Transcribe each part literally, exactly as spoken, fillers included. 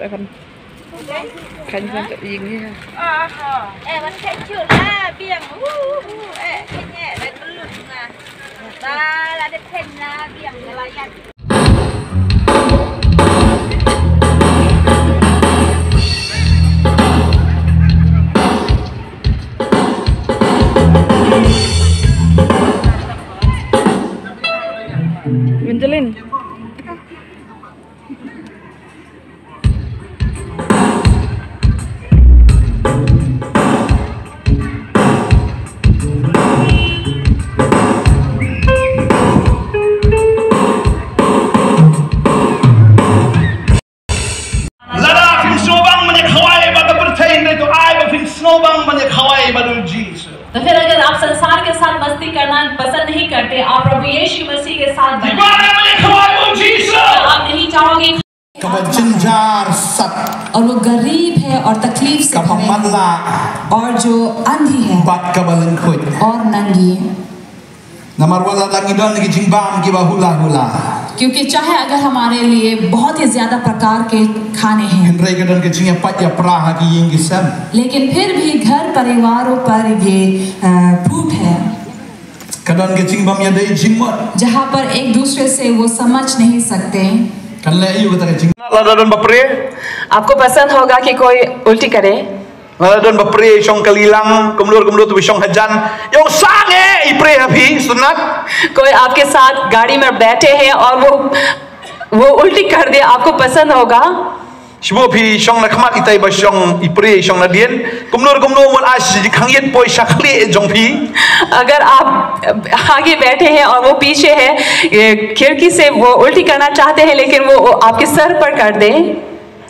Kan kan kan ing ni ha. Aha. Eh, wan khein chut la biang. Uh, uh, eh, khein eh, wan belut na. Ba la de khein la biang la yan. Menjelin. Lada phin sngewbang ban ïa khawai bad ka pyrthei, hynrei to ai ba phin sngewbang ban ïa khawai bad u Jisu. तो फिर अगर आप संसार के साथ मस्ती करना पसंद नहीं करते, आप प्रभु यीशु मसीह के साथ बने। Phi kwah ban ïa khawai bad u Jisu. आप नहीं चाहोगे Kaba jynjar sat. और वो गरीब है और तकलीफ से भरे हैं। Kaba matlah. और जो अंधी है। Bad kaba lyngkhuit. और नंगी। Namar wat la ngi don ki jingbam kiba hula hula. क्योंकि चाहे अगर हमारे लिए बहुत ही ज्यादा प्रकार के खाने हैं, Hynrei ka don ka jingïapait ïapra ha ki ïing ki sem. लेकिन फिर भी घर परिवारों पर ये, अ, फूट है। Ka don ka jingbym ïadei jingmut. जहाँ पर एक दूसरे से वो समझ नहीं सकते। Kan leh aïu kata ka jing. Lada don ba prie. आपको पसंद होगा कि कोई उल्टी करे? Lada don ba prie shong kali lang, kumno kumno tu shong hajan. Ïoh sangeh i prie ha phi, Synat. कोई आपके साथ गाड़ी में बैठे हैं और वो, वो उल्टी कर दे, आपको पसंद होगा? Shu phi shong na khmat itai ba shong i prie shong nadien. Kumno kumno mut ai shi khang ïet poi sha khlieh jong phi. अगर आप आगे बैठे हैं और वो पीछे है, ये खिड़की से वो उल्टी करना चाहते हैं, लेकिन वो आपके सर पर कर दे।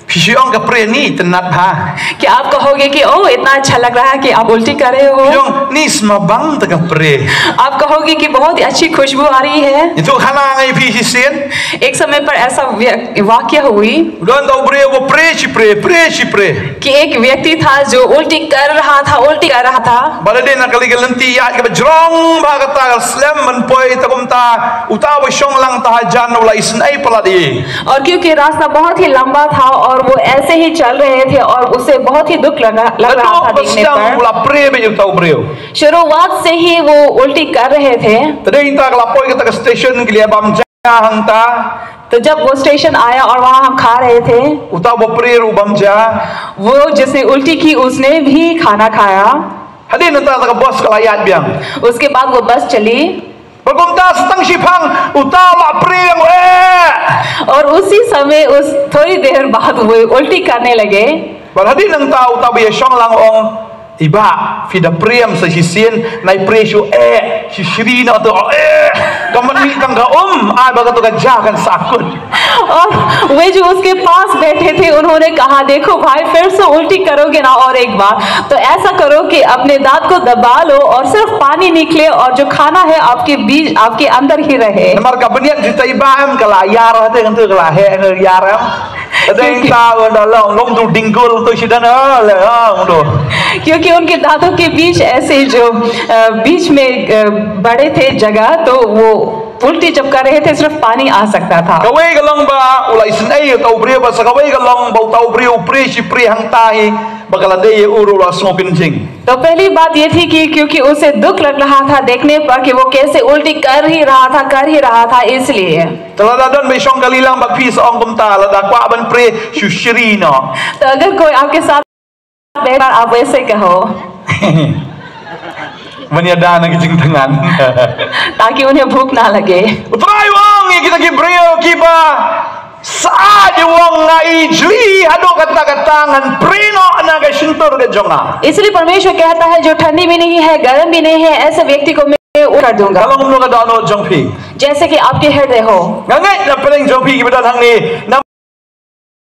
Phi shu ong ka prie ni tynnat bha. कि आप कहोगे कि, "ओह, इतना अच्छा लग रहा है कि आप उल्टी कर रहे हो।" Phi ong ni sma bang ta ka prie. आप कहोगे कि बहुत ही अच्छी खुशबू आ रही है। Itu khana ngai phi shisien. एक समय पर ऐसा व्य-, वाक्य हुई। U don tau briew ba prie shi prie, prie shi prie. कि एक व्यक्ति था जो उल्टी कर रहा था, उल्टी कर रहा था। Bad hadien na kali ka lynti ïaid kaba jrong bha kata ka slem ban poi ta kumta, uta ba shong lang ta hajan u la isynei palat ïa. और क्योंकि रास्ता बहुत ही लंबा था और वो ऐसे ही चल रहे थे और उसे बहुत ही दुख लगा, लग रहा था देखने पर। Naduh ba sdang u la prie beit uta u briew. शुरुआत से ही वो उल्टी कर रहे थे। Te dei mynta ka la poi kata ka station ki la bam ja hangta. तो जब वो स्टेशन आया और वहाँ हम खा रहे थे, Uta ba prie ruh u bam ja. वो जिसने उल्टी की, उसने भी खाना खाया। Hadien nangta ka bus ka la ïaid biang. उसके बाद वो बस चली। Bad kumta sa tang shiphang uta u la prie biang, eh. और उसी समय, उस थोड़ी देर बाद वो उल्टी करने लगे। Bad hadien nangta uta ba ïashong lang u ong, "I bah, phi da prie em sa shisien, nai prie shu eh, shu shri noh to, eh." Ka mut mih tang ka um, ai ba kato ka ja kan sah kut. और वे जो उसके पास बैठे थे, उन्होंने कहा, "देखो भाई, फिर से उल्टी करोगे ना और एक बार, तो ऐसा करो कि अपने दांत को दबा लो और सिर्फ पानी निकले और जो खाना है आपके बीच, आपके अंदर ही रहे।" Namar ka bniat jong uta i bah em ka la ïar, te kan tu ka la heh, ka ïar em. Te dei ta u da long long tu dinggul tu shidan, ah, le, ah, tu. क्योंकि उनके दांतों के बीच ऐसे जो, अ, बीच में, अ, बड़े थे जगह, तो वो उल्टी जब कर रहे थे, सिर्फ पानी आ सकता था। Kawei ka long ba u la isynei uta u briew, bad sa kawei ka long ba uta u briew u prie shi prie hangta hi, ba ka la dei ïa u ruh u la sngew pynjing. तो पहली बात ये थी कि क्योंकि उसे दुख लग रहा था देखने पर कि वो कैसे उल्टी कर ही रहा था, कर ही रहा था, इसलिए। Te lada don ba shong kali lang bad phi sa ong kumta, lada kwah ban prie shu shri noh. तो अगर कोई आपके साथ बैठा, आप वैसे कहो। Ban ïada na ki jingthngan. ताकि उन्हें भूख ना लगे। U Trai u ong ïa kita ki briew kiba sah, u ong nga i jli haduh katta katta, ngan prie noh na ka shyntur ka jong nga. इसलिए परमेश्वर कहता है, जो ठंडी भी नहीं है, गर्म भी नहीं है, ऐसे व्यक्ति को मैं उल्टी कर दूंगा। Ka long kumno ka dohnud jong phi? जैसे कि आपके हृदय हो। Nga ngeit na pdeng jong phi kiba don hangne,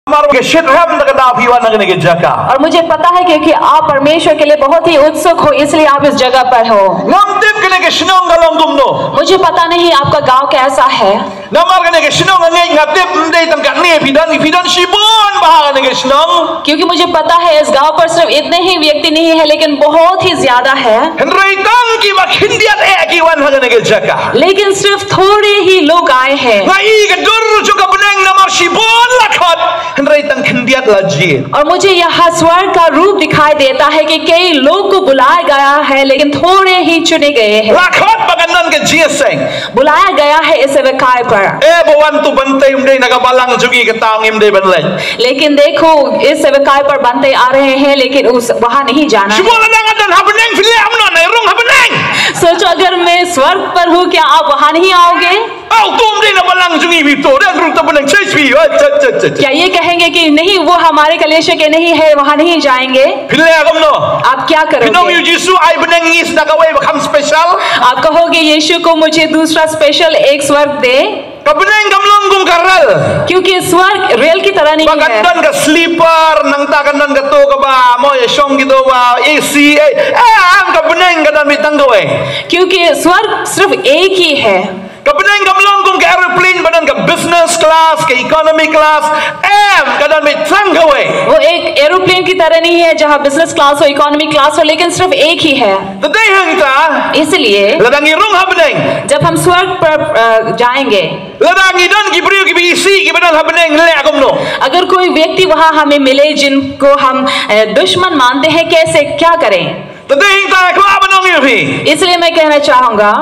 namar ka shitrhem da ka daw phi wan na kane ka jaka. और मुझे पता है, क्योंकि आप परमेश्वर के लिए बहुत ही उत्सुक हो, इसलिए आप इस जगह पर हो। Ngam tip kane ka shnong ka long kumno. मुझे पता नहीं आपका गांव कैसा है। Namar kane ka shnong, nga ngeit, nga tip ym dei tang katne phi don, phi don shibun bha ha kane ka shnong. क्योंकि मुझे पता है, इस गांव पर सिर्फ इतने ही व्यक्ति नहीं है, लेकिन बहुत ही ज्यादा है। Hynrei tang Kiba khyndiat eh ki wan ha kane ka jaka. लेकिन सिर्फ थोड़े ही लोग आए हैं। Nga i ka dur jong ka bneng namar shibun la khot, hynrei tang khyndiat la jied. और मुझे यहाँ स्वर्ग का रूप दिखाई देता है कि कई लोग को बुलाया गया है, लेकिन थोड़े ही चुने गए हैं। La khot ba kan don ka jingïaseng. बुलाया गया है इस सेवकाई पर। Eh, ba wan tu ban tei, ym dei na ka balang jong ngi kata ngim dei ban leit. लेकिन देखो, इस सेवकाई पर बनते आ रहे हैं, लेकिन उस, वहाँ नहीं जाना है। Shu ba la dang don ha bneng, phi leh kumno, nai rung ha bneng. सोचो, अगर मैं स्वर्ग पर हूँ, क्या आप वहाँ नहीं आओगे? Aw, to ym dei na balang jong ngi phi to, dang rung ha bneng, church phi, oh, church, church, church. क्या ये कहेंगे कि नहीं, वो हमारे कलीसिया के नहीं है, वहाँ नहीं जाएंगे? Phi leh kumno? आप क्या करोगे? Phin ong ïa u Jisu, ai bneng ïa ngi sa kawei ba kham special. आप कहोगे, यीशु को मुझे दूसरा स्पेशल एक स्वर्ग दे। Ka bneng kam long kum ka rel. क्योंकि स्वर्ग रेल की तरह नहीं है। Ba kan don ka sleeper, nangta kan don kato kaba mo ïa shong kito ba A C, eh, em, ka bneng ka don beit tang kawei. क्योंकि स्वर्ग सिर्फ एक ही है। Ka bneng kam long kum ka aeroplane ba don ka business class, ka economy class, em, ka don beit tang kawei. वो एक एरोप्लेन की तरह नहीं है जहाँ बिजनेस क्लास हो, इकोनॉमी क्लास हो, लेकिन सिर्फ एक ही है। Te dei hangta, इसलिए lada ngi rung ha bneng, जब हम स्वर्ग पर, अ, जाएंगे, lada ngi don ki briew kiba isih kiba don ha bneng, leh kumno? अगर कोई व्यक्ति वहाँ हमें मिले जिनको हम, अ, दुश्मन मानते हैं, कैसे, क्या करें? Te dei hangta nga kwah ban ong ïa phi. इसलिए मैं कहना चाहूंगा,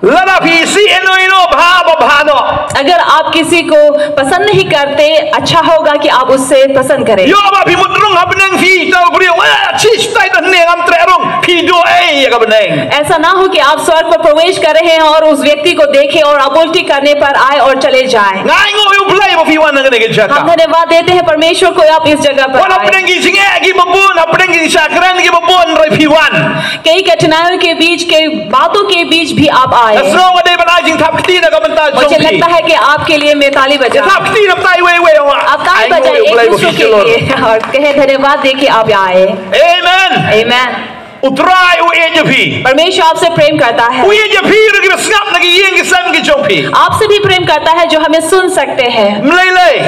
lada phi isih ïano ïano, bha ba bha noh. अगर आप किसी को पसंद नहीं करते, अच्छा होगा कि आप उससे पसंद करें। Ïoh ba phi mut rung ha bneng, phi ïathuh ïa u briew, eh, chish tai da ne ngam treh rung, phi duh ei ïa ka bneng. ऐसा ना हो कि आप स्वर्ग पर प्रवेश कर रहे हैं और उस व्यक्ति को देखें और आप उल्टी करने पर आए और चले जाएं। Nga ainguh ïa U Blei ba phi wan ha kane ka jaka. हम धन्यवाद देते हैं परमेश्वर को, आप इस जगह पर आए। Wan hapdeng ki jingeh kiba bun, hapdeng ki jingshah kren kiba bun, hynrei phi wan. कई कठिनाइयों के बीच, कई बातों के बीच भी आप आए। Nga sngew nga dei ban ai jingthap kti na ka bynta jong phi. मुझे लगता है कि आपके लिए मैं ताली बजा। Thap kti na ka bynta iwei iwei, ong. आप ताली बजाएं एक दूसरे के लिए और कहें, धन्यवाद दे कि आप आए। Amen. Amen. U Trai u ïeit ïa phi. परमेश्वर आपसे प्रेम करता है। U ïeit ïa phi ruh kiba sngap na ki ïing ki sem ki jong phi. आपसे भी प्रेम करता है जो हमें सुन सकते हैं। Ym lei lei.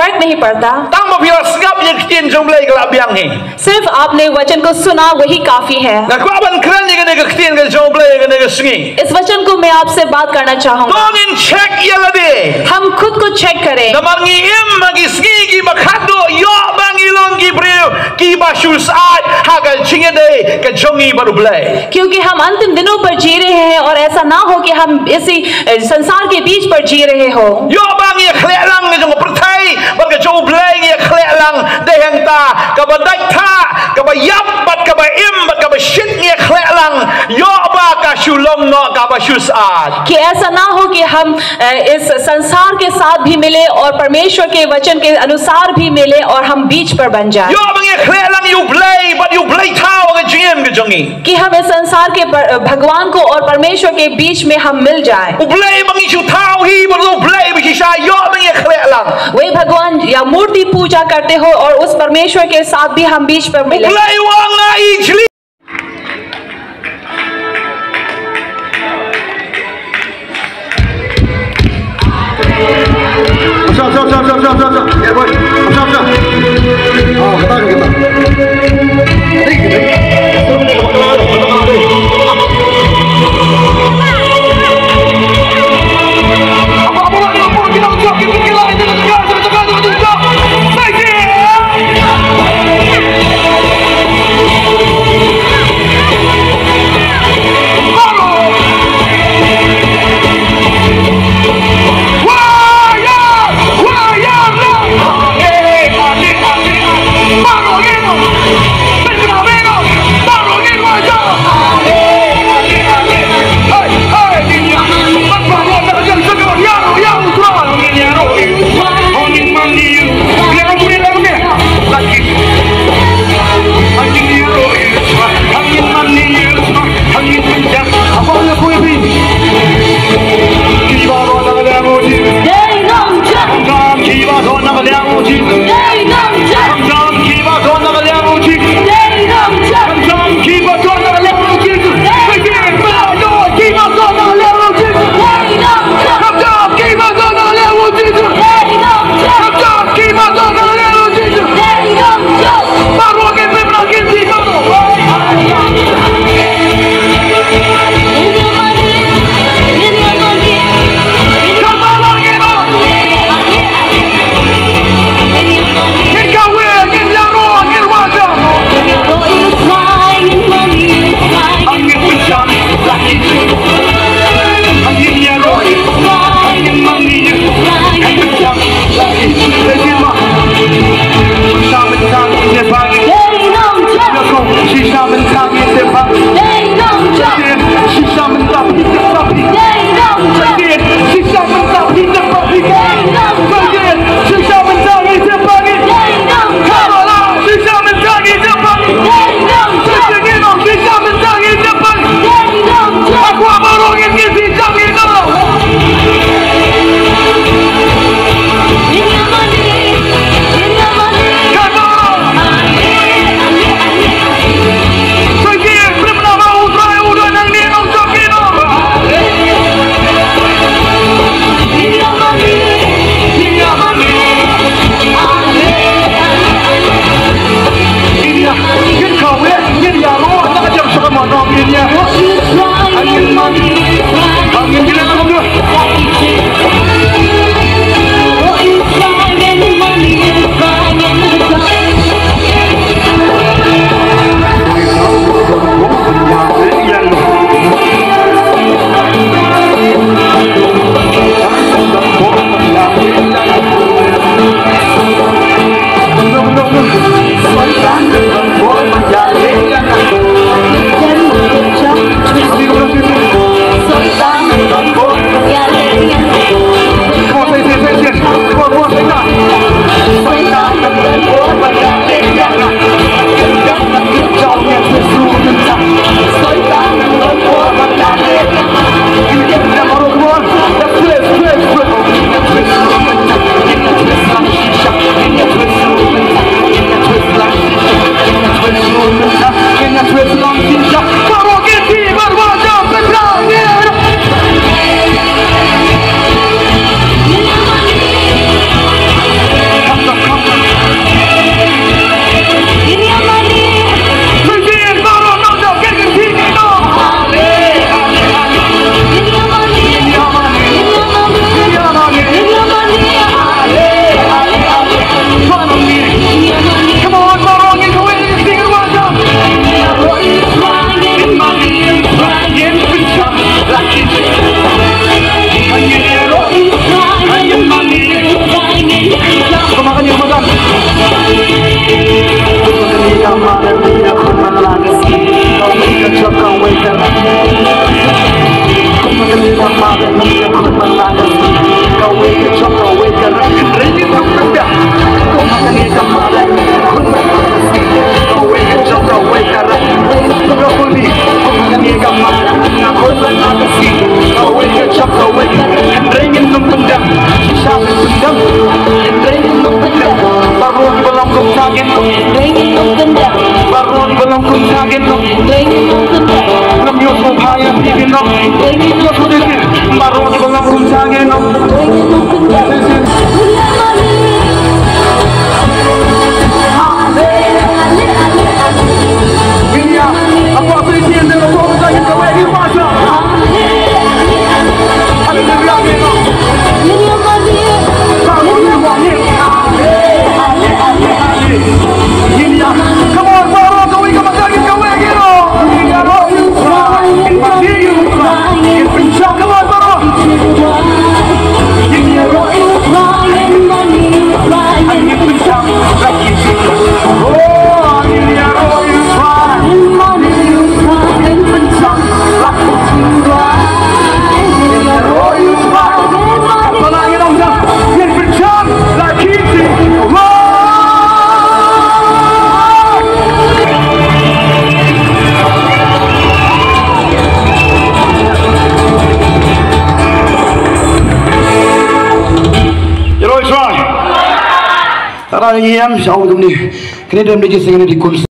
फर्क नहीं पड़ता। Tang ba phi la sngap ïa ka ktien jong U Blei ka la biang hi. सिर्फ आपने वचन को सुना, वही काफी है। Nga kwah ban kren ïa kane ka ktien ka jong U Blei ïa kane ka sngi. इस वचन को मैं आपसे बात करना चाहूंगा। To ngin check ïa lade. हम खुद को चेक करें। Namar ngi im ha ki sngi kiba khatduh, ïoh ba ngi long ki briew kiba shu syaid ha ka jingïadei ka jong ngi bad U Blei. क्योंकि हम अंतिम दिनों पर जी रहे हैं और ऐसा ना हो कि हम इसी, अ, संसार के बीच पर जी रहे हो। Ïoh ba ngi ïa khleh lang ka jong ka pyrthei bad ka jong U Blei ngi ïa khleh lang. Dei hangta kaba dait thah, kaba ïap bad kaba im bad kaba shit ngi ïa khleh lang. Ïoh ba ka shu long noh kaba shu syaid. कि ऐसा ना हो कि हम, अ, इस संसार के साथ भी मिले और परमेश्वर के वचन के अनुसार भी मिले और हम बीच पर बन जाएं। Ïoh ba ngi ïa khleh lang ïa U Blei bad ïa U Blei thaw ha ka jingim ka jong ngi. कि हम इस संसार के पर-, भगवान को और परमेश्वर के बीच में हम मिल जाएं। U Blei ba ngi shu thaw hi bad U Blei ba ngi shisha, ïoh ba ngi ïa khleh lang. वही भगवान या मूर्ति पूजा करते हो और उस परमेश्वर के साथ भी हम बीच पर मिले। U Blei u ong, nga i jli. Ngi em sha ong kumne. Kane dang da ki seng ne di kun